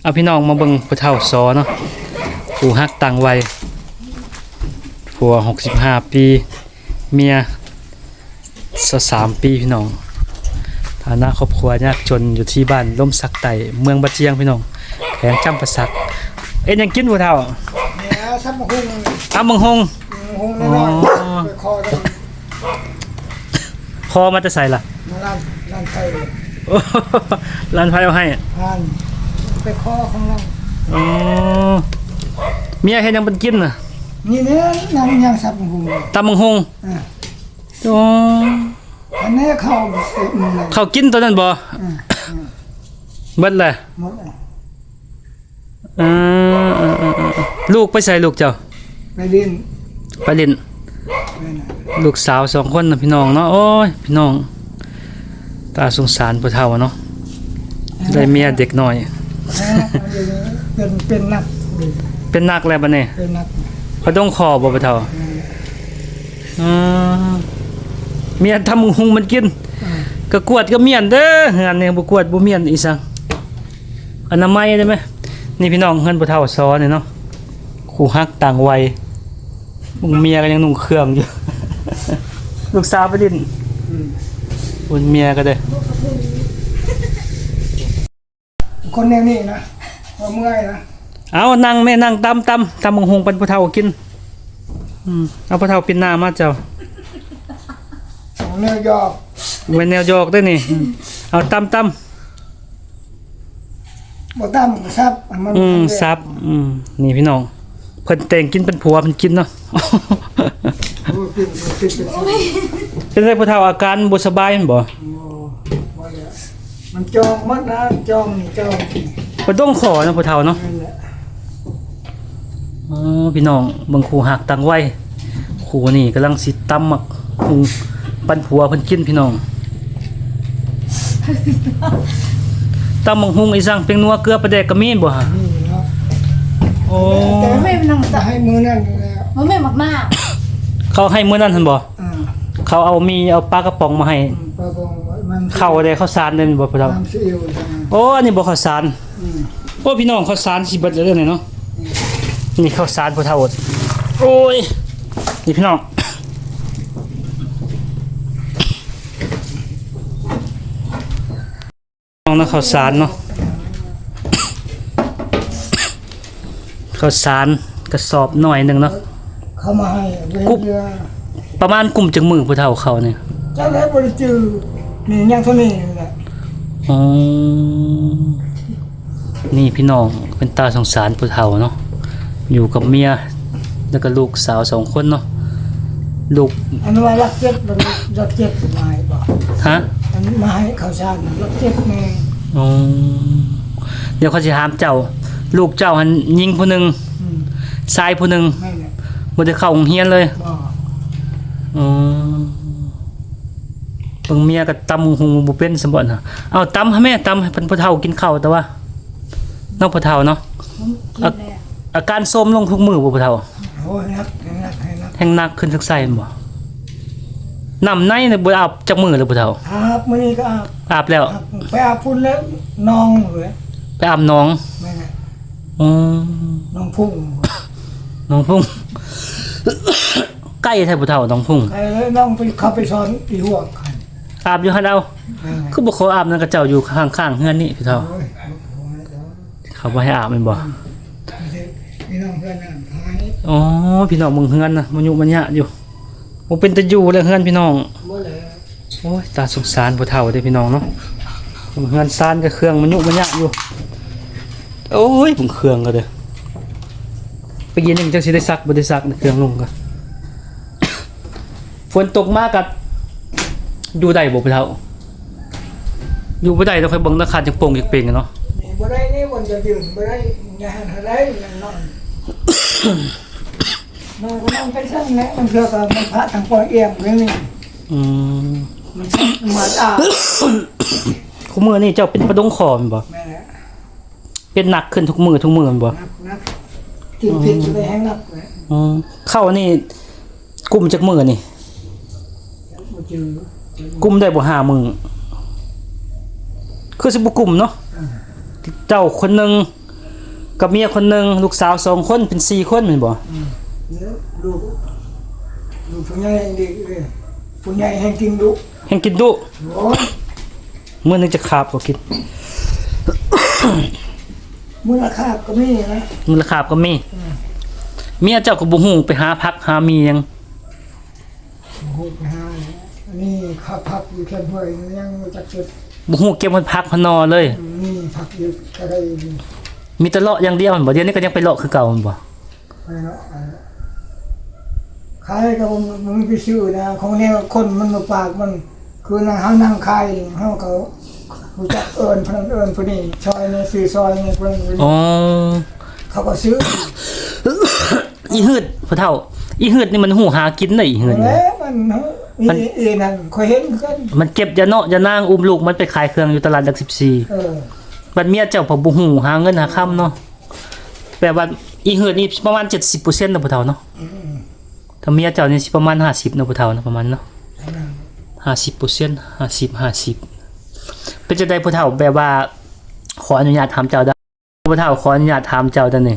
ເອົາ ພີ່ນ້ອງມາເບິ່ງຜູ້ເຖົ້າຊໍເນາະ ຄູ່ຮັກຕ່າງໄວ ຜົວຫົກສິບຫ້າປີ ເມຍຊາວສາມປີ ພີ່ນ້ອງ. ຖານະຄອບຄົວຍາກຈົນ ຢູ່ທີ່ບ້ານລົມສັກໃຕ້ ເມືອງບາຈຽງ ພີ່ນ້ອງ ແຂວງຈຳປາສັກ. ເຮັດຫຍັງກິນຜູ້ເຖົ້າ? ແນວ ຕຳບັກຫຸ່ງ ຕຳບັກຫຸ່ງ ຫຸ່ງນ້ອຍໆ ອໍ ໄປຂໍກັນ. ຂໍມາແຕ່ໃສລະ? ມາຮ້ານ ຮ້ານໄຟ ຮ້ານໄຟເອົາໃຫ້ ຮ້ານ ໄປຂໍຂອງລາວ. ອໍ ເມຍເຮັດຫຍັງເປັນກິນນະ? ນີ້ແຫຼະ ຍັງ ຍັງສັບຫຸ່ງ ຕຳບັກຫຸ່ງ. ເອີ ອໍ ອັນນີ້ເຂົ້າ ເຂົ້າກິນຕົວນັ້ນບໍ່? ເອີ ເອີ ເບິດແລ້ວ ໝົດແລ້ວ. ເອີ ເອີ ເອີ ເອີ ລູກໄປໃສລູກເຈົ້າ? ໄປຫຼິ້ນ ໄປຫຼິ້ນ. ແມ່ນແຫຼະ ລູກສາວສອງຄົນນະ ພີ່ນ້ອງເນາະ. ໂອ້ຍ ພີ່ນ້ອງ ຕາສົງສານຜູ້ເຖົ້າເນາະ ເອີ ໄດ້ເມຍເດັກນ້ອຍ. ເອີ ເປັນ ເປັນໜັກ ເປັນໜັກແລ້ວບັດນີ້ ເປັນໜັກ ປະດົງຄໍບໍ່ຜູ້ເຖົ້າ? ແມ່ນແຫຼະ. ເອີ ເມຍຕຳບັກຫຸ່ງມັນກິນ ເອີ ກະກວດກະມ້ຽນເດີ ເຮືອນນີ້ບໍ່ກວດບໍ່ມ້ຽນອີ່ສັງ ອະນາໄມໄດ້ໄໝ? ນີ້ພີ່ນ້ອງ ເຮືອນຜູ້ເຖົ້າຊໍນີ້ເນາະ ຄູ່ຮັກຕ່າງໄວ ເມຍກະຍັງນຸ່ງເຄື່ອງຢູ່ ລູກສາວໄປຫຼິ້ນ. ອືມ ເມຍກະເດ້ ຄົນແນວນີ້ນະ ວ່າເມື່ອຍນະ. ເອົາ ນັ່ງແມ່ ນັ່ງຕຳ ຕຳ ຕຳບັກຫຸ່ງປັນຜູ້ເຖົ້າກິນ. ອືມ ເອົາ ຜູ້ເຖົ້າປິ່ນໜ້າມາເຈົ້າ ແນວຢອກ ແມ່ນແນວຢອກເດ້ນີ້. ເອົາ ຕຳ ຕຳ ບໍ່ຕຳກະສັບ ອືມ ສັບ. ອືມ ນີ້ພີ່ນ້ອງ ເພິ່ນແຕ່ງກິນເປັນຜົວເພິ່ນກິນເນາະ. ໂອ້ ກິນ ກິນ ກິນ ເປັນໄດຜູ້ເຖົ້າ ອາການບໍ່ສະບາຍແມ່ນບໍ່? ໂອ້ ບໍ່ແລ້ວ ມັນຈອງໝົດນະ ຈອງນີ້ ຈອງ ປະດົງຄໍເນາະ ຜູ້ເຖົ້າເນາະ. ແມ່ນແຫຼະ. ອໍ ພີ່ນ້ອງ ເບິ່ງຄູ່ຮັກຕ່າງໄວ ຄູ່ນີ້ກຳລັງຊິຕຳໝາກຫຸ່ງປັນຜົວເພິ່ນກິນ ພີ່ນ້ອງ. ຕຳໝາກຫຸ່ງອີ່ສັງ ແປ້ງນົວ ເກືອ ປາແດກກະມີບໍ່ຫະ? ມີເນາະ. ໂອ້ ແຕ່ວ່າໃຫ້ມື້ນັ້ນແຫຼະ ບໍ່ແມ່ນໝາກໜາວ ເຂົາໃຫ້ມື້ນັ້ນຫັ້ນບໍ່? ເອີ ເຂົາເອົາໝີ່ເອົາປາກະປ໋ອງມາໃຫ້. ອືມ ປາກະປ໋ອງ ມັນ ເຂົ້າເດ້ ເຂົ້າສານເດ້ບໍ່ ພໍ່ເຖົ້າ? ໂອ້ ອັນນີ້ບໍ່ເຂົ້າສານ. ອືມ ໂອ້ ພີ່ນ້ອງ ເຂົ້າສານຊິເບິດແລ້ວເດ້ນີ້ເນາະ. ອືມ ນີ້ເຂົ້າສານພໍ່ເຖົ້າ. ໂອ້ຍ ນີ້ພີ່ນ້ອງ ນ້ອງນະ ເຂົ້າສານເນາະ ເຂົ້າສານກະສອບໜ້ອຍໜຶ່ງເນາະ. ເຂົາມາໃຫ້ ກຸ ປະມານກຸ້ມຈັກມື້ຜູ້ເຖົ້າເຂົ້ານີ້? ຈັກແລ້ວ ບໍ່ໄດ້ຈື່ ນີ້ຍັງເທົ່ານີ້ແຫຼະ. ອໍ ນີ້ພີ່ນ້ອງ ເປັນຕາສົງສານຜູ້ເຖົ້າເນາະ ຢູ່ກັບເມຍ ແລ້ວກະລູກສາວສອງຄົນເນາະ. ລູກ ອັນວ່າຫຼັກເຈັດ ມັນຫຼັກເຈັດມາໃຫ້ບໍ່? ຮະ? ອັນມາໃຫ້ເຂົ້າສານ ຫຼັກເຈັດແມ່. ອໍ ດຽວຂ້ອຍຊິຖາມເຈົ້າ ລູກເຈົ້າຫັ້ນຍິງຜູ້ໜຶ່ງ ອືມ ຊາຍຜູ້ໜຶ່ງ ແມ່ນແຫຼະ ບໍ່ໄດ້ເຂົ້າໂຮງຮຽນເລີຍ. ບໍ່. ອໍ ເບິ່ງເມຍກະຕຳຫຸ່ງບໍ່ເປັນຊະບໍ່ນະ. ເອົາ ຕຳໃຫ້ແມ່ ຕຳໃຫ້ເພິ່ນ ຜູ້ເຖົ້າກິນເຂົ້າ ແຕ່ວ່າ ເນາະ ຜູ້ເຖົ້າເນາະ. ອາ ອາການໂຊມລົງທຸກມື້ບໍ່ຜູ້ເຖົ້າ? ໂອ້ຍ ໜັກ ໜັກ ໜັກ ແຮ່ງໜັກຂຶ້ນສັກໄສແມ່ນບໍ່? ນ້ຳໃນນີ້ບໍ່ໄດ້ອາບຈັກມື້ແລ້ວຜູ້ເຖົ້າ? ອາບ ມື້ນີ້ກະອາບ. ອາບແລ້ວ? ອາບ ໄປອາບພຸ້ນແລ້ວ ໜອງເລີຍ ໄປອາບໜອງ. ແມ່ນແຫຼະ. ອໍ ໜອງພຸງ ໜອງພຸງ ໃກ້ແທ້ຜູ້ເຖົ້າ ໜອງພຸງ. ໄປເລີຍ ນ້ອງໄປ ເຂົາໄປສອນອີ່ຫວກຫັ້ນ ອາບຢູ່ຫັ້ນເອົາ. ແມ່ນແຫຼະ. ຄືບໍ່ຂໍອາບນຳເຂົາເຈົ້າຢູ່ຂ້າງໆເຮືອນນີ້ຜູ້ເຖົ້າ? ໂອ້ຍ ເຂົາບໍ່ໃຫ້ອາບແມ່ນບໍ່? ອືມ ມີແຕ່ພີ່ນ້ອງເຮືອນນັ້ນຂາຍ. ອໍ ພີ່ນ້ອງເບິ່ງເຮືອນນະ ມາຍຸມາຍະຢູ່ ບໍ່ເປັນຕາຢູ່ແລ້ວເຮືອນພີ່ນ້ອງ. ບໍ່ແລ້ວ. ໂອ້ຍ ຕາສົງສານຜູ້ເຖົ້າເດ້ພີ່ນ້ອງເນາະ ເຮືອນຊານກະເຄື່ອງມາຍຸມາຍະຢູ່. ໂອ້ຍ ເບິ່ງເຄື່ອງກະເດີ ປີໜຶ່ງຈັກຊິໄດ້ຊັກບໍ່ໄດ້ຊັກ ເຄື່ອງນຸ່ງກະ ຝົນຕົກມາກະຢູ່ໄດ້ບໍ່ຜູ້ເຖົ້າ? ຢູ່ບໍ່ໄດ້ດອກ ຂ້ອຍເບິ່ງຕາຄາດຍັງໂປ່ງຍັງເປັງຢູ່ເນາະ. ນີ້ບໍ່ໄດ້ນີ້ ມັນຈະຢືນບໍ່ໄດ້ ຢ່າຫັ້ນຫັ້ນໄດ້ ນອນ ນອນກະນອນໄປຊັ້ນແຫຼະ ມັນເທື່ອກະມັນພະທາງປ່ອຍອຽງເລີຍນີ້. ອືມ ມັນມາຕາ ຄູ່ມື້ນີ້ເຈົ້າເປັນປະດົງຄໍແມ່ນບໍ່? ແມ່ນແຫຼະ. ເປັນໜັກຂຶ້ນທຸກມື້ ທຸກມື້ແມ່ນບໍ່? ໜັກ ໜັກ ກິນຜິດກະໄດ້ແຮ່ງໜັກແຫຼະ. ອືມ ເຂົ້ານີ້ ກຸ້ມຈັກມື້ນີ້? ບໍ່ຈື່ ກຸ້ມໄດ້ບໍ່ ຫ້າມື້? ຄືຊິບໍ່ກຸ້ມເນາະ. ເອີ ເຈົ້າຄົນໜຶ່ງ ກັບເມຍຄົນໜຶ່ງ ລູກສາວສອງຄົນ ເປັນສີ່ຄົນແມ່ນບໍ່? ອືມ ເດ້ ລູກ ລູກຜູ້ໃຫຍ່ນີ້ ເອີ ຜູ້ໃຫຍ່ແຮ່ງກິນດຸ ແຮ່ງກິນດຸ. ໂອ້ຍ ມື້ໜຶ່ງຈັກຄາບກໍກິນ? ມື້ລະຄາບກໍມີນະ ມື້ລະຄາບກໍມີ. ອືມ ເມຍເຈົ້າກໍບໍ່ຮູ້ໄປຫາຜັກຫາໝີ່ຫຍັງ? ບໍ່ຮູ້ໄປຫາ ອັນນີ້ຂ້າພັກຢູ່ແຄມຫ້ວຍ ຍັງບໍ່ຈັກເກັບ ບໍ່ຮູ້ເກັບຮອດຜັກຮອດໜໍ່ເລີຍ. ອືມ ນີ້ຜັກຢູ່ກະໄດ້ ມີແຕ່ເລາະຢ່າງດຽວແມ່ນບໍ່? ດຽວນີ້ກໍຍັງໄປເລາະຄືເກົ່າແມ່ນບໍ່? ໄປເລາະ ຂາຍກໍບໍ່ ບໍ່ມີໄປຊື້ນະ ຂອງແນວຄົນມັນບໍ່ປາກ ມັນຄືນະ ເຮົານັ່ງຂາຍ ເຮົາກໍຮູ້ຈັກເອີ້ນຜູ້ນັ້ນເອີ້ນຜູ້ນີ້ ຊ່ອຍແດ່ ຊື້ຊ່ອຍແດ່ ເພິ່ນ ອໍ ເຂົາກໍຊື້. ອີຫືດ ພໍ່ເຖົ້າ ອີຫືດນີ້ມັນຮູ້ຫາກິນເດ້ ອີຫືດນີ້. ແລ້ວມັນ ມັນ ອີ ອີນັ້ນຂ້ອຍເຫັນຄືກັນ ມັນເກັບຢາເນາະຢານາງ ອຸ້ມລູກມັນໄປຂາຍເຄື່ອງຢູ່ຕະຫຼາດຫຼັກສິບສີ່. ເອີ ບັດເມຍເຈົ້າພັດບໍ່ຮູ້ຫາເງິນຫາຄຳເນາະ ແບບວ່າອີຫືດນີ້ປະມານເຈັດສິບເປີເຊັນເນາະ ພໍ່ເຖົ້າເນາະ. ອືມ ຖ້າເມຍເຈົ້ານີ້ຊິປະມານຫ້າສິບເນາະ ພໍ່ເຖົ້າເນາະ ປະມານເນາະ ຫ້າສິບເປີເຊັນ ຫ້າສິບ ຫ້າສິບ. ເປັນຈັ່ງໃດ ພໍ່ເຖົ້າ ແບບວ່າ ຂໍອະນຸຍາດຖາມເຈົ້າເດີ ພໍ່ເຖົ້າ ຂໍອະນຸຍາດຖາມເຈົ້າເດີນີ້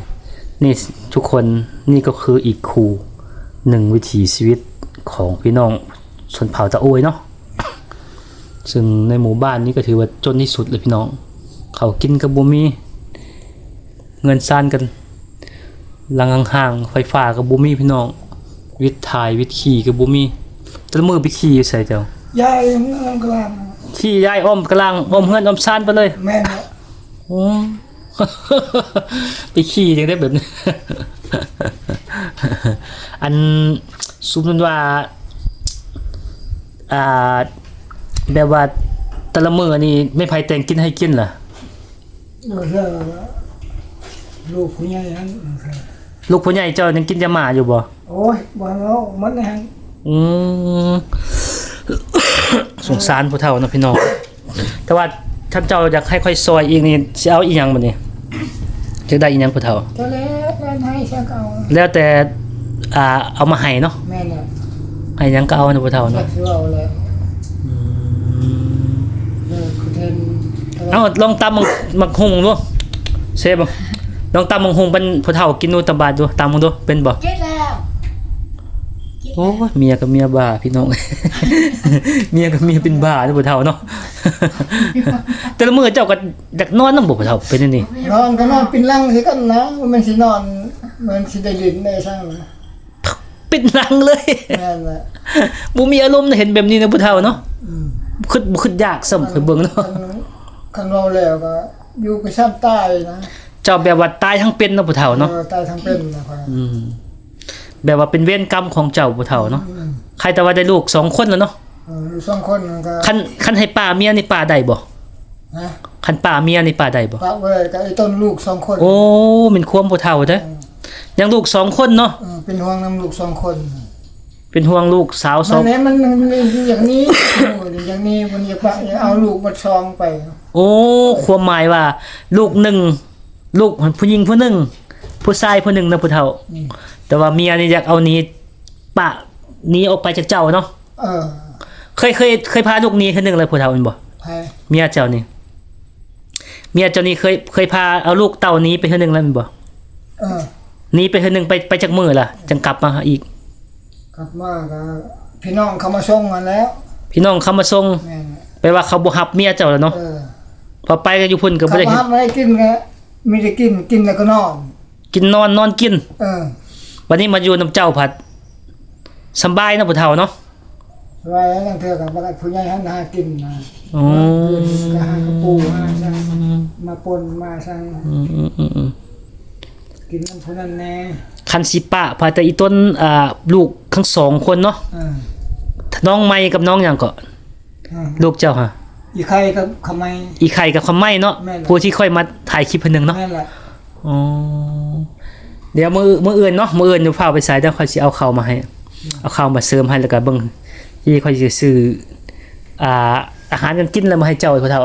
ນີ້ທຸກຄົນ ນີ້ກໍຄືອີກຄູ່ໜຶ່ງວິຖີຊີວິດຂອງພີ່ນ້ອງຊົນເຜົ່າຕາໂອ້ຍເນາະ ຊຶ່ງໃນໝູ່ບ້ານນີ້ກໍຖືວ່າຈົນທີ່ສຸດເລີຍພີ່ນ້ອງ ເຂົ້າກິນກໍບໍ່ມີ ເຮືອນຊານກັນຫຼັງຫ່າງໆ ໄຟຟ້າກໍບໍ່ມີພີ່ນ້ອງ ວິດຖ່າຍວິດຂີ່ກໍບໍ່ມີ. ແຕ່ລະມື້ໄປຂີ່ຢູ່ໃສເຈົ້າ? ຢາຍອ້ອມກະລາງ ຂີ່ຢາຍອ້ອມກະລາງ ອ້ອມເຮືອນອ້ອມຊານໄປເລີຍ. ແມ່ນແລ້ວ. ໂອ້ ໄປຂີ່ຈັ່ງໃດແບບນີ້? ອັນ ສົມມຸດວ່າ ອ່າ ແບບວ່າແຕ່ລະມື້ນີ້ແມ່ນໃຜແຕ່ງກິນໃຫ້ກິນລະ? ເອີ ລູກຜູ້ໃຫຍ່ຫັ້ນ ລູກຜູ້ໃຫຍ່ເຈົ້າຍັງກິນຢາໝາຢູ່ບໍ່? ໂອ້ຍ ບໍ່ເວົ້າໝົດແລ້ວຫັ້ນ. ອືມ ສົງສານຜູ້ເຖົ້າເນາະພີ່ນ້ອງ ແຕ່ວ່າຄັນເຈົ້າຢາກໃຫ້ຂ້ອຍຊ່ອຍອີກນີ້ ຊິເອົາອີ່ຫຍັງບັດນີ້? ຢາກໄດ້ອີ່ຫຍັງຜູ້ເຖົ້າ? ກໍແລ້ວແຕ່ໃຫ້ຊະກໍເອົາ ແລ້ວແຕ່ ອ່າ ເອົາມາໃຫ້ເນາະ. ແມ່ນແລ້ວ ໃຫ້ຫຍັງກໍເອົາເນາະຜູ້ເຖົ້າເນາະ. ຈັກຊິເວົ້າແລ້ວ. ອືມ ເອີ ຄືເຫັນ ເອົາລອງຕຳໝາກ ໝາກຫຸ່ງດູ ເຊບ ລອງຕຳໝາກຫຸ່ງປັນຜູ້ເຖົ້າກິນດູ ຕຳບາດດູ ຕຳເບິ່ງດູ ເປັນບໍ່? ເກັດແລ້ວ. ໂອ້ຍ ເມຍກໍເມຍບ້າພີ່ນ້ອງ ເມຍກໍເມຍເປັນບ້າເດ້ຜູ້ເຖົ້າເນາະ. ແຕ່ລະມື້ເຈົ້າກໍຢາກນອນນຳບໍ່ຜູ້ເຖົ້າ ເປັນແນວນີ້? ນອນກໍນອນປິ່ນຫຼັງຄືກັນນະ ບໍ່ແມ່ນຊິນອນ ມັນຊິໄດ້ຫຼິ້ນໄດ້ສັງນະ. ປິ່ນຫຼັງເລີຍ. ແມ່ນແຫຼະ ບໍ່ມີອາລົມນະ ເຫັນແບບນີ້ນະຜູ້ເຖົ້າເນາະ. ອືມ ຄິດບໍ່ຄິດຢາກຊ້ຳ ເອີ ຂ້ອຍເບິ່ງເນາະ. ຄັນ ຄັນເວົ້າແລ້ວກໍຢູ່ໄປຊ້ຳຕາຍນະ. ເຈົ້າແບບວ່າຕາຍທັງເປັນເນາະຜູ້ເຖົ້າເນາະ. ເອີ ຕາຍທັງເປັນນະຂ້ອຍ. ອືມ ແບບວ່າເປັນເວນກຳຂອງເຈົ້າຜູ້ເຖົ້າເນາະ. ອືມ ໃຄແຕ່ວ່າໄດ້ລູກສອງຄົນແລ້ວເນາະ. ເອີ ລູກສອງຄົນກໍ ຄັນ ຄັນໃຫ້ປ້າເມຍນີ້ປ້າໄດ້ບໍ່? ຮະ? ຄັນປ້າເມຍນີ້ປ້າໄດ້ບໍ່? ປ້າບໍ່ໄດ້ ກໍໄອ້ຕົ້ນລູກສອງຄົນ. ໂອ້ ແມ່ນຄວາມຜູ້ເຖົ້າເດ້. ເອີ ຍັງລູກສອງຄົນເນາະ. ເອີ ເປັນຫ່ວງນຳລູກສອງຄົນ. ເປັນຫ່ວງລູກສາວສອງ ມັນແຫຼະ ມັນ ມັນ ມັນຢາກໜີ ຢາກໜີ ມັນຢາກປະ ຢາກເອົາລູກໝົດສອງໄປ. ໂອ້ ຄວາມໝາຍວ່າລູກໜຶ່ງ ລູກຜູ້ຍິງຜູ້ໜຶ່ງ ຜູ້ຊາຍຜູ້ໜຶ່ງນະຜູ້ເຖົ້າ. ອືມ ແຕ່ວ່າເມຍນີ້ຢາກເອົາໜີ ປະໜີອອກໄປຈາກເຈົ້າເນາະ. ເອີ ເຄີຍ ເຄີຍ ເຄີຍພາລູກໜີເທື່ອໜຶ່ງແລ້ວຜູ້ເຖົ້າແມ່ນບໍ່? ໃຜ? ເມຍເຈົ້ານີ້ ເມຍເຈົ້ານີ້ເຄີຍ ເຄີຍພາເອົາລູກເຕົ້າໜີໄປເທື່ອໜຶ່ງແລ້ວແມ່ນບໍ່? ເອີ ໜີໄປເທື່ອໜຶ່ງ ໄປ ໄປຈັກມື້ລະ ຈັ່ງກັບມາອີກ? ກັບມາກໍພີ່ນ້ອງເຂົາມາສົ່ງຫັ້ນແຫຼະ. ພີ່ນ້ອງເຂົາມາສົ່ງ. ແມ່ນແຫຼະ. ແປວ່າເຂົາບໍ່ຮັບເມຍເຈົ້າແລ້ວເນາະ. ເອີ ພໍໄປກໍຢູ່ພຸ້ນກໍບໍ່ໄດ້ເຮັດ ເຂົາບໍ່ຮັບ ບໍ່ໄດ້ກິນ ກໍມີແຕ່ກິນ ກິນແລ້ວກໍນອນ. ກິນນອນ ນອນກິນ. ເອີ ບັດນີ້ມາຢູ່ນຳເຈົ້າພັດສຳບາຍເນາະ ຜູ້ເຖົ້າເນາະ. ສະບາຍ ລາງເທື່ອກໍບໍ່ໄດ້ ຜູ້ໃຫຍ່ຫັ້ນຫາກິນນະ. ອໍ ກໍຫາກະປູ ຫາສັງ ມາປົ່ນມາສັງ. ອືມໆໆໆ ກິນນຳຜູ້ນັ້ນແດ່. ຄັນຊິປະພາແຕ່ອີ່ຕົນ ອ່າ ລູກທັງສອງຄົນເນາະ. ເອີ ນ້ອງໃໝ່ກັບນ້ອງຫຍັງເກາະ? ອືມ ລູກເຈົ້າຫະ? ອີ່ໄຂ່ກັບຄຳໃໝ່. ອີ່ໄຂ່ກັບຄຳໃໝ່ເນາະ. ແມ່ນແຫຼະ. ຜູ້ທີ່ຂ້ອຍມາຖ່າຍຄລິບເທື່ອໜຶ່ງເນາະ. ແມ່ນແຫຼະ. ອໍ ດຽວມື້ ມື້ອື່ນເນາະ ມື້ອື່ນຢ່າຟ້າວໄປໃສ ດຽວຂ້ອຍຊິເອົາເຂົ້າມາໃຫ້. ອືມ ເອົາເຂົ້າມາເສີມໃຫ້ ແລ້ວກໍເບິ່ງທີ່ຂ້ອຍຊິຊື້ ອ່າ ອາຫານການກິນແລ້ວມາໃຫ້ເຈົ້າ ພໍ່ເຖົ້າ.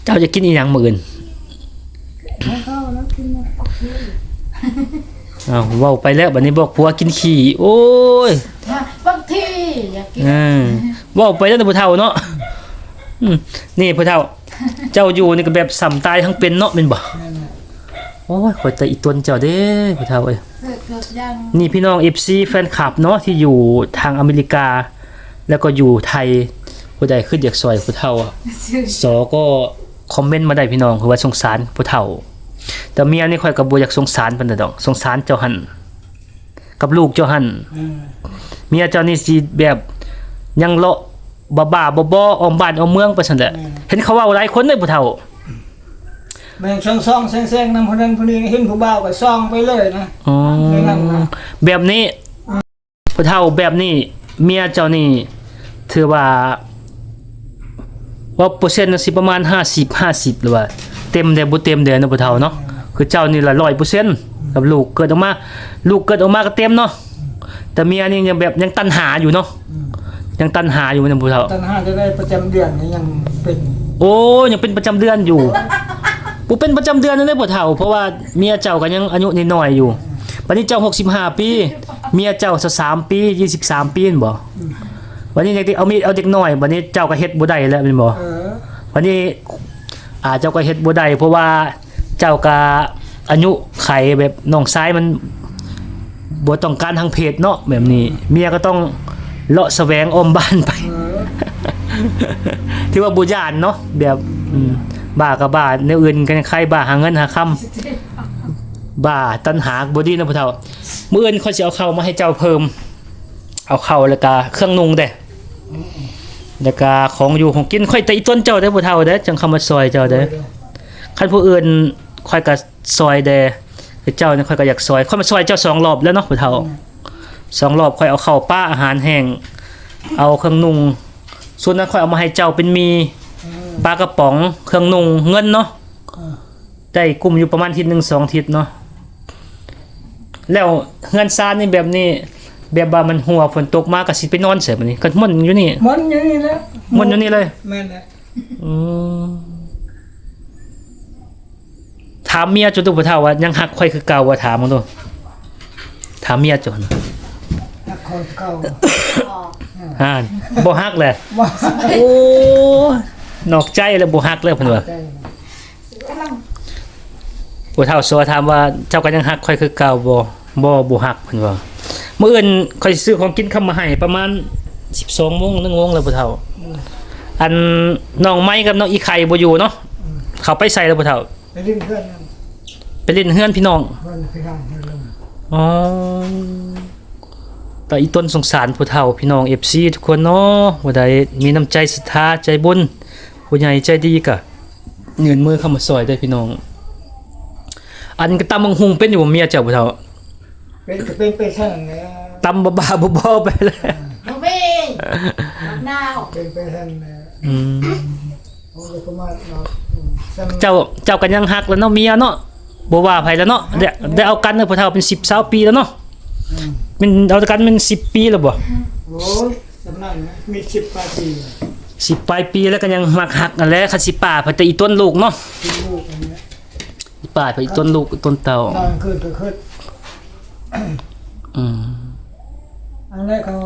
ເຈົ້າຈະກິນອີ່ຫຍັງມື້ອື່ນ? ເອົາເຂົ້າແລ້ວກິນນະ. ເອົາ ເວົ້າໄປແລ້ວ ບັດນີ້ບອກຜົວກິນຂີ້. ໂອ້ຍ ບາງທີຢາກກິນ. ເອີ ເວົ້າໄປແລ້ວນະ ຜູ້ເຖົ້າເນາະ. ອືມ ນີ້ຜູ້ເຖົ້າ ເຈົ້າຢູ່ນີ້ກໍແບບສ່ຳຕາຍທັງເປັນເນາະ ແມ່ນບໍ່? ແມ່ນແຫຼະ. ໂອ້ຍ ຂ້ອຍແຕ່ອີຕົນເຈົ້າເດ້ ຜູ້ເຖົ້າເອີຍ. ນີ້ພີ່ນ້ອງເອັຟຊີແຟນຄລັບເນາະ ທີ່ຢູ່ທາງອາເມລິກາ ແລ້ວກໍຢູ່ໄທ ຜູ້ໃດຄິດຢາກຊ່ອຍຜູ້ເຖົ້າ ສ ກໍຄອມເມັນມາໄດ້ພີ່ນ້ອງ ຄືວ່າສົງສານຜູ້ເຖົ້າ. ແຕ່ເມຍນີ້ຂ້ອຍກໍບໍ່ຢາກສົງສານປານໃດດອກ ສົງສານເຈົ້າຫັ້ນ ກັບລູກເຈົ້າຫັ້ນ. ເມຍເຈົ້ານີ້ຊິແບບຍັງເລາະບ້າໆ ບໍໆ ອ້ອມບ້ານອ້ອມເມືອງໄປຊັ້ນແຫຼະ. ເຫັນເຂົາເວົ້າຫຼາຍຄົນເດ້ຜູ້ເຖົ້າ ແມ່ນສ່ອງໆແຊງໆນຳຜູ້ນັ້ນຜູ້ນີ້ ເຫັນຜູ້ບ່າວກໍສ່ອງໄປເລີຍນະ. ອໍ ແບບນີ້ ຜູ້ເຖົ້າ ແບບນີ້ ເມຍເຈົ້ານີ້ ຖືວ່າ ເວົ້າເປີເຊັນຊິປະມານຫ້າສິບ ຫ້າສິບ ຫຼືວ່າເຕັມແດ່ບໍ່ເຕັມແດ່ເນາະ ຜູ້ເຖົ້າເນາະ. ຄືເຈົ້ານີ້ລະຮ້ອຍເປີເຊັນ ກັບລູກເກີດອອກມາ ລູກເກີດອອກມາກໍເຕັມເນາະ. ແຕ່ເມຍນີ້ຍັງແບບຍັງຕັນຫາຢູ່ເນາະ ອືມ ຍັງຕັນຫາຢູ່ນະຜູ້ເຖົ້າ. ຕັນຫາຈະໄດ້ປະຈຳເດືອນກໍຍັງເປັນ ໂອ້ ຍັງເປັນປະຈຳເດືອນຢູ່. ບໍ່ເປັນປະຈຳເດືອນແນວໃດຜູ້ເຖົ້າ ເພາະວ່າເມຍເຈົ້າກໍຍັງອາຍຸນ້ອຍໆຢູ່. ບັດນີ້ເຈົ້າຫົກສິບຫ້າປີ ເມຍເຈົ້າຊາວສາມປີ ຊາວສາມປີແມ່ນບໍ່? ອືມ ບັດນີ້ຍັງຕິເອົາມີດເອົາເດັກນ້ອຍ ບັດນີ້ເຈົ້າກໍເຮັດບໍ່ໄດ້ແລ້ວແມ່ນບໍ່? ເອີ ບັດນີ້ ອ່າ ເຈົ້າກໍເຮັດບໍ່ໄດ້ ເພາະວ່າເຈົ້າກໍອາຍຸໄຂແບບນ້ອງຊາຍມັນບໍ່ຕ້ອງການທາງເພດເນາະ ແບບນີ້ ເມຍກໍຕ້ອງເລາະສະແຫວງອ້ອມບ້ານໄປ. ເອີ ຖືວ່າບໍ່ຢ້ານເນາະ ແບບ ອືມ ບ້າກໍບ້າ ແນວອື່ນກໍຍັງໄຄ ບ້າຫາເງິນຫາຄຳ ບ້າຕັນຫາບໍ່ດີເນາະຜູ້ເຖົ້າ. ມື້ອື່ນຂ້ອຍຊິເອົາເຂົ້າມາໃຫ້ເຈົ້າເພີ່ມ ເອົາເຂົ້າ ແລ້ວກະເຄື່ອງນຸ່ງເດ້ ແລ້ວກະຂອງຢູ່ຂອງກິນ. ຂ້ອຍແຕ່ອີຕົນເຈົ້າເດ້ ຜູ້ເຖົ້າເດ້ ຈັ່ງເຂົ້າມາຊ່ອຍເຈົ້າເດ້. ໂດຍ ຄັນຜູ້ອື່ນຂ້ອຍກະຊ່ອຍແດ່ ຄືເຈົ້ານີ້ຂ້ອຍກະຢາກຊ່ອຍ. ຂ້ອຍມາຊ່ອຍເຈົ້າສອງລອບແລ້ວເນາະ ຜູ້ເຖົ້າ. ອືມ ສອງລອບ ຂ້ອຍເອົາເຂົ້າປາ ອາຫານແຫ້ງ ເອົາເຄື່ອງນຸ່ງ. ສ່ວນນັ້ນຂ້ອຍເອົາມາໃຫ້ເຈົ້າເປັນໝີ່ ອືມ ປາກະປ໋ອງ ເຄື່ອງນຸ່ງ ເງິນເນາະ. ອືມ ໄດ້ກຸ້ມຢູ່ປະມານທິດໜຶ່ງສອງທິດເນາະ. ແລ້ວເຮືອນຊານນີ້ແບບນີ້ ແບບວ່າມັນຮົ່ວ ຝົນຕົກມາກໍຊິໄປນອນໃສບັດນີ້? ກໍມ່ວນຢູ່ນີ້ ມ່ວນຢູ່ນີ້ແຫຼະ ມ່ວນຢູ່ນີ້ເລີຍ. ແມ່ນແຫຼະ. ອືມ ຖາມເມຍເຈົ້າດູ ຜູ້ເຖົ້າວ່າຍັງຮັກຂ້ອຍຄືເກົ່າບໍ່? ຖາມເບິ່ງດູ ຖາມເມຍເຈົ້າຫັ້ນນະ. ຮັກຂ້ອຍຄືເກົ່າ ຫັ້ນ ບໍ່ຮັກແຫຼະ. ບໍ່ ໂອ້ຍ ນອກໃຈແລ້ວ ບໍ່ຮັກແລ້ວເພິ່ນວ່າ. ຜູ້ເຖົ້າໂຊຖາມວ່າ ເຈົ້າກໍຍັງຮັກຂ້ອຍຄືເກົ່າບໍ່? ບໍ່ ບໍ່ຮັກ ເພິ່ນວ່າ. ມື້ອື່ນຂ້ອຍຊິຊື້ຂອງກິນເຂົ້າມາໃຫ້ ປະມານສິບສອງໂມງ ໜຶ່ງໂມງແລ້ວຜູ້ເຖົ້າ. ອືມ ອັນນ້ອງໄມ້ກັບນ້ອງອີ່ໄຂ່ບໍ່ຢູ່ເນາະ. ອືມ ເຂົາໄປໃສແລ້ວຜູ້ເຖົ້າ? ໄປຫຼິ້ນເຮືອນ ໄປຫຼິ້ນເຮືອນພີ່ນ້ອງ. ເຮືອນພີ່ນ້ອງ ເຮືອນລຸງ. ອໍ ຕາອີຕົນສົງສານຜູ້ເຖົ້າ ພີ່ນ້ອງເອັຟຊີທຸກຄົນເນາະ. ຜູ້ໃດມີນ້ຳໃຈສັດທາໃຈບຸນ ຜູ້ໃຫຍ່ໃຈດີກະຍື່ນມືເຂົ້າມາຊ່ອຍເດີ້ພີ່ນ້ອງ. ອັນກະຕຳບັກຫຸ່ງເປັນຢູ່ບໍ່ ເມຍເຈົ້າຜູ້ເຖົ້າ? ເປັນ ກໍເປັນໄປຊັ້ນແຫຼະ ຕຳບ້າໆ ບໍໆ ໄປແຫຼະ. ບໍ່ມີ ບັກນາວ ເປັນໄປຊັ້ນແຫຼະ. ອືມ ໂອ້ຍ ປະມາດເນາະ. ອືມ ເຈົ້າ ເຈົ້າກໍຍັງຮັກແຫຼະເນາະ ເມຍເນາະ ບໍ່ວ່າໃຜແລ້ວເນາະ. ໄດ້ ໄດ້ເອົາກັນເນາະ ຜູ້ເຖົ້າ ເປັນສິບຊາວປີແລ້ວເນາະ. ອືມ ແມ່ນເອົາກັນແມ່ນສິບປີແລ້ວບໍ່? ໂອ້ຍ ສ່ຳນັ້ນນະ ມີສິບປາຍປີ ສິບປາຍປີແລ້ວກໍຍັງມັກຮັກຫັ້ນແຫຼະ. ຄັນຊິປາໄປແຕ່ອີຕົນລູກເນາະ ອີຕົນລູກຫັ້ນແຫຼະ ປາໄປອີຕົນລູກອີຕົນເຕົ້າ ນອນຄືນກໍຄືນ. ອືມ ອັນນັ້ນເຂົາ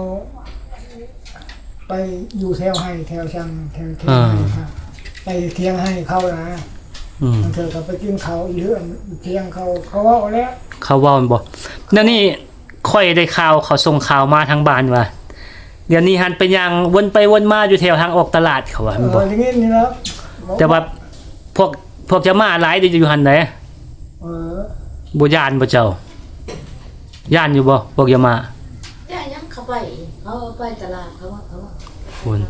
ໄປຢູ່ແຖວໄຮ່ແຖວສັງ ແຖວ ແຖວ ອ່າ ໄຮ່ ໄປຖຽງໄຮ່ເຂົານະ. ອືມ ບາງເທື່ອກໍໄປກິນເຂົ້າຢູ່ເຮືອນຖຽງເຂົາ ເຂົາເວົ້າແລ້ວ ເຂົາເວົ້າແມ່ນບໍ່? ແນວນີ້ ຂ້ອຍໄດ້ຂ່າວ ເຂົາສົ່ງຂ່າວມາທາງບ້ານວ່າ ດຽວນີ້ຫັ້ນໄປຍ່າງວົນໄປວົນມາຢູ່ແຖວທາງອອກຕະຫຼາດ ເຂົາວ່າ ເອີ ແມ່ນບໍ່? ໄດ້ຍິນນີ້ແລ້ວ ແຕ່ວ່າພວກ ພວກເຈົ້າໝາຫຼາຍເດ້ຢູ່ຫັ້ນໃດ. ເອີ ບໍ່ຢ້ານບໍ່ເຈົ້າ? ຢ້ານຢູ່ບໍ່ພວກເຈົ້າໝາ? ຢ້ານຫຍັງ? ເຂົາໄປ ເຂົາໄປຕະຫຼາດ ເຂົາວ່າ ເຂົາວ່າ ໂອ້ຍ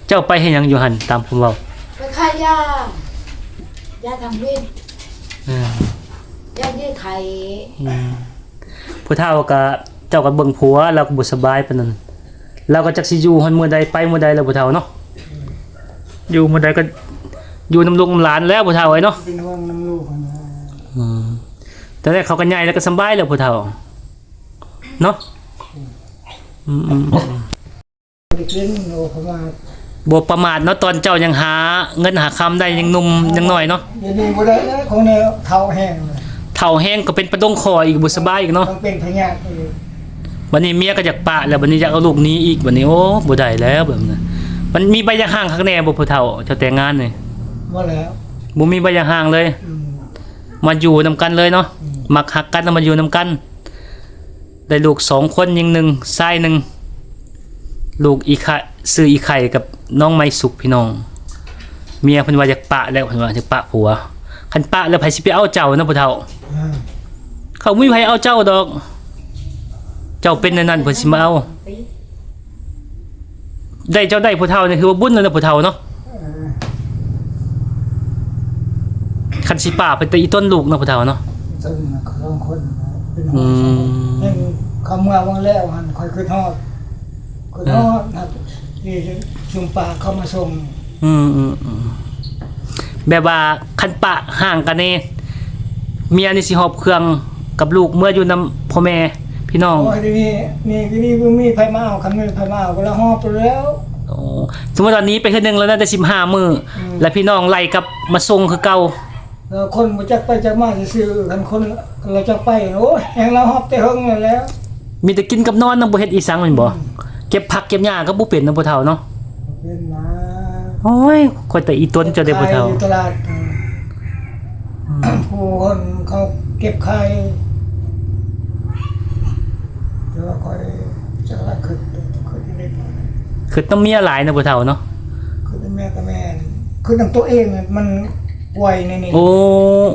ເຈົ້າໄປເຮັດຫຍັງຢູ່ຫັ້ນ? ຕາມຄວາມເວົ້າ ໄປຂາຍຢາ ຢາທຳວິນ. ເອີ ຢາເຍໄຂ້. ອືມ ຜູ້ເຖົ້າກໍ ເຈົ້າກໍເບິ່ງຜົວ ລາວກໍບໍ່ສະບາຍປານນັ້ນ ລາວກໍຈັກຊິຢູ່ຮອດມື້ໃດ ໄປມື້ໃດແລ້ວຜູ້ເຖົ້າເນາະ. ຢູ່ມື້ໃດກໍຢູ່ນຳລູກນຳຫຼານແລ້ວຜູ້ເຖົ້າເອີຍເນາະ. ເປັນຫ່ວງນຳລູກຫັ້ນນະ. ອືມ ແຕ່ເຂົາກໍໃຫຍ່ແລ້ວກໍສະບາຍແລ້ວຜູ້ເຖົ້າເນາະ. ອືມ ອືມ ອືມ ບໍ່ໄດ້ກິນ ໂອ ປະມາດ ບໍ່ປະມາດເນາະ ຕອນເຈົ້າຍັງຫາເງິນຫາຄຳໄດ້ ຍັງໜຸ່ມຍັງນ້ອຍເນາະ. ດຽວນີ້ບໍ່ໄດ້ແລ້ວ ຂອງແນວເຖົ້າແຮງ ເຖົ້າແຮງກໍເປັນປະດົງຄໍອີກ ບໍ່ສະບາຍອີກເນາະ ຕ້ອງເປັນພະຍາດອີກ. ບັດນີ້ເມຍກໍຢາກປະແລ້ວ ບັດນີ້ຢາກເອົາລູກໜີອີກ ບັດນີ້ ໂອ້ ບໍ່ໄດ້ແລ້ວແບບນັ້ນ. ມັນມີໃບຢ່າຮ້າງຄັກແນ່ບໍ່ຜູ້ເຖົ້າ ເຈົ້າແຕ່ງງານນີ້? ບໍ່ແລ້ວ ບໍ່ມີໃບຢ່າຮ້າງເລີຍ. ອືມ ມາຢູ່ນຳກັນເລີຍເນາະ ອືມ ມັກຮັກກັນແລ້ວມາຢູ່ນຳກັນ ໄດ້ລູກສອງຄົນ ຍິງໜຶ່ງ ຊາຍໜຶ່ງ ລູກອີໄຂ່ ຊື່ອີໄຂ່ກັບນ້ອງໄມສຸກ ພີ່ນ້ອງ. ເມຍເພິ່ນວ່າຢາກປະແລ້ວ ເພິ່ນວ່າຢາກປະຜົວ ຄັນປະແລ້ວໃຜຊິໄປເອົາເຈົ້ານະຜູ້ເຖົ້າ? ອືມ ເຂົາບໍ່ມີໃຜເອົາເຈົ້າດອກ ເຈົ້າເປັນແນວນັ້ນເພິ່ນຊິມາເອົາ. ໄດ້ ເຈົ້າໄດ້ຜູ້ເຖົ້ານີ້ ຖືວ່າບຸນແລ້ວນະຜູ້ເຖົ້າເນາະ. ເອີ ຄັນຊິປະເປັນຕາອີຕົນລູກເນາະຜູ້ເຖົ້າເນາະ. ຕົນສອງຄົນເປັນ ອືມ ຍັງເຂົາເມືອວັງແລ້ວຫັ້ນ ຂ້ອຍຄິດຮອດ ຄິດ ເອີ ຮອດຫັ້ນ ທີ່ຊຸມປ້າເຂົາມາສົ່ງ. ອືມໆໆ ແບບວ່າຄັນປະຮ່າງກັນນີ້ ເມຍນີ້ຊິຫອບເຄື່ອງກັບລູກເມືອຢູ່ນຳພໍ່ແມ່ພີ່ນ້ອງ. ໂອ້ຍ ດຽວນີ້ ນີ້ ດຽວນີ້ບໍ່ມີໃຜມາເອົາ ຄັນມີໃຜມາເອົາກໍລະຫອບແລ້ວ. ໂອ້ ສົມມຸດວ່າໜີໄປເທື່ອໜຶ່ງແລ້ວນະ ໄດ້ສິບຫ້າມື້ ອືມ ແລ້ວພີ່ນ້ອງໄລ່ກັບມາສົ່ງຄືເກົ່າ. ແລ້ວຄົນບໍ່ຈັກໄປຈັກມາຊື່ໆ ຄັນຄົນລາວຈັກໄປ ໂອ້ຍ ແຮ່ງລາວຮອບແຕ່ເຫິງແລ້ວ. ມີແຕ່ກິນກັບນອນນະ ບໍ່ເຮັດອີ່ສັງແມ່ນບໍ່? ອືມ ເກັບຜັກເກັບຫຍ້າກໍບໍ່ເປັນນະຜູ້ເຖົ້າເນາະ. ເປັນນະ. ໂອ້ຍ ຂ້ອຍແຕ່ອີຕົນເຈົ້າເດ້ຜູ້ເຖົ້າ. ຂາຍຢູ່ຕະຫຼາດ ອືມ ຜູ້ຄົນເຂົາເກັບຂາຍ ແຕ່ວ່າຂ້ອຍຈັກລະຄິດ ຄິດຢູ່ໃນ ຄິດນຳເມຍຫຼາຍນະຜູ້ເຖົ້າເນາະ. ຄິດນຳເມຍກໍແມ່ນ ຄິດນຳຕົວເອງ ມັນໄວໃນນີ້. ໂອ້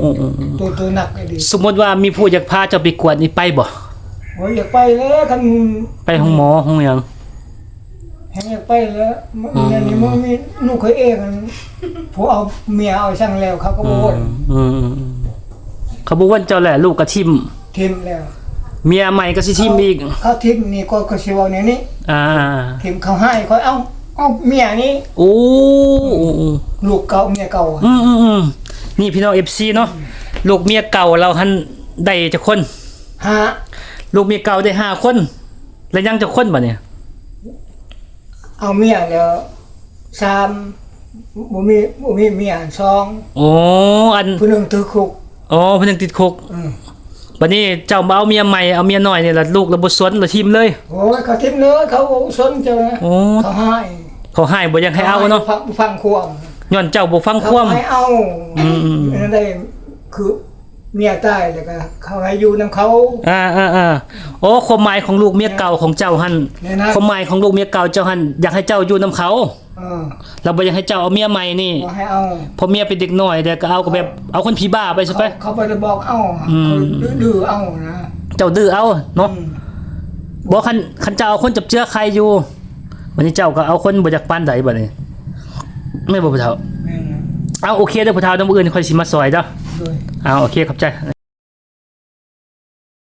ໂອ້ ໂອ້ ໂອ້ ຕົວ ຕົວໜັກອີ່ຫຼີ. ສົມມຸດວ່າມີຜູ້ຢາກພາເຈົ້າໄປກວດນີ້ໄປບໍ່? ໂອ້ຍ ຢາກໄປແລ້ວ ຄັນໄປໂຮງໝໍໂຮງຫຍັງ ແຮ່ງຢາກໄປແລ້ວ. ອືມ ອັນນີ້ມັນມີລູກຂ້ອຍເອງ ຜູ້ເອົາເມຍເອົາສັງແລ້ວ ເຂົາກໍບໍ່ວົນ. ອືມ ອືມ ເຂົາບໍ່ວົນເຈົ້າແຫຼະ ລູກກໍຖິ້ມ ຖິ້ມແລ້ວ ເມຍໃໝ່ກໍຊິຖິ້ມອີກ. ເຂົາຖິ້ມນີ້ ກໍ ກໍຊິເວົ້າແນວນີ້. ອ່າ ຖິ້ມ ເຂົາໃຫ້ຂ້ອຍເອົາ ເອົາເມຍນີ້. ໂອ້ ອືມ ລູກເກົ່າເມຍເກົ່າ. ອືມໆໆ ນີ້ພີ່ນ້ອງ ເອັຟຊີ ເນາະ ອືມ ລູກເມຍເກົ່າລາວຫັ້ນໄດ້ຈັກຄົນ? ຫ້າ. ລູກເມຍເກົ່າໄດ້ຫ້າຄົນ ແລ້ວຍັງຈັກຄົນບາດນີ້? ເອົາເມຍແລ້ວສາມ ບໍ່ມີ ບໍ່ມີເມຍສອງ. ໂອ້ ອັນ ຜູ້ໜຶ່ງຕິດຄຸກ. ອໍ ຜູ້ໜຶ່ງຕິດຄຸກ. ອືມ ບາດນີ້ເຈົ້າມາເອົາເມຍໃໝ່ ເອົາເມຍນ້ອຍນີ້ລະ ລູກລະບໍ່ສົນ ລະຖິ້ມເລີຍ. ໂອ້ຍ ເຂົາຖິ້ມເລີຍ ເຂົາບໍ່ສົນເຈົ້ານະ. ໂອ້ ເຂົາຮ້າຍ ເຂົາຮ້າຍ ບໍ່ຢາກໃຫ້ເອົາເນາະ. ເຂົາຮ້າຍ ບໍ່ຟັງ ບໍ່ຟັງຄວາມ ຍ້ອນເຈົ້າບໍ່ຟັງຄວາມ ເຂົາບໍ່ໃຫ້ເອົາ. ອືມໆ ອັນໃດຄື ເມຍຕາຍແລ້ວກໍເຂົາໃຫ້ຢູ່ນຳເຂົາ. ອ່າໆໆ ໂອ້ ຄວາມໝາຍຂອງລູກເມຍເກົ່າຂອງເຈົ້າຫັ້ນ ແມ່ນນະ ຄວາມໝາຍຂອງລູກເມຍເກົ່າເຈົ້າຫັ້ນ ຢາກໃຫ້ເຈົ້າຢູ່ນຳເຂົາ. ເອີ ລາວບໍ່ຢາກໃຫ້ເຈົ້າເອົາເມຍໃໝ່ນີ້ ບໍ່ໃຫ້ເອົາ ເພາະເມຍເປັນເດັກນ້ອຍ ແລ້ວກໍເອົາກໍແບບເອົາຄົນຜີບ້າໄປຊະໄປ. ເຂົາ ເຂົາບໍ່ໄດ້ບອກເອົາ. ອືມ ຂ້ອຍດື້ເອົານະ. ເຈົ້າດື້ເອົາເນາະ. ອືມ ບໍ່ ຄັນ ຄັນເຈົ້າເອົາຄົນຈັບເຈືອໄຄຢູ່ ບາດນີ້ເຈົ້າກໍເອົາຄົນບໍ່ຢາກປານໃດບາດນີ້ ແມ່ນບໍ່ຜູ້ເຖົ້າ? ແມ່ນແລ້ວ. ເອົາ ໂອເຄເດີຜູ້ເຖົ້າ ນຳມື້ອື່ນຂ້ອຍຊິມາຊ່ອຍເດີ. ໂດຍ. ເອົາ ໂອເຄ ຂອບໃຈ.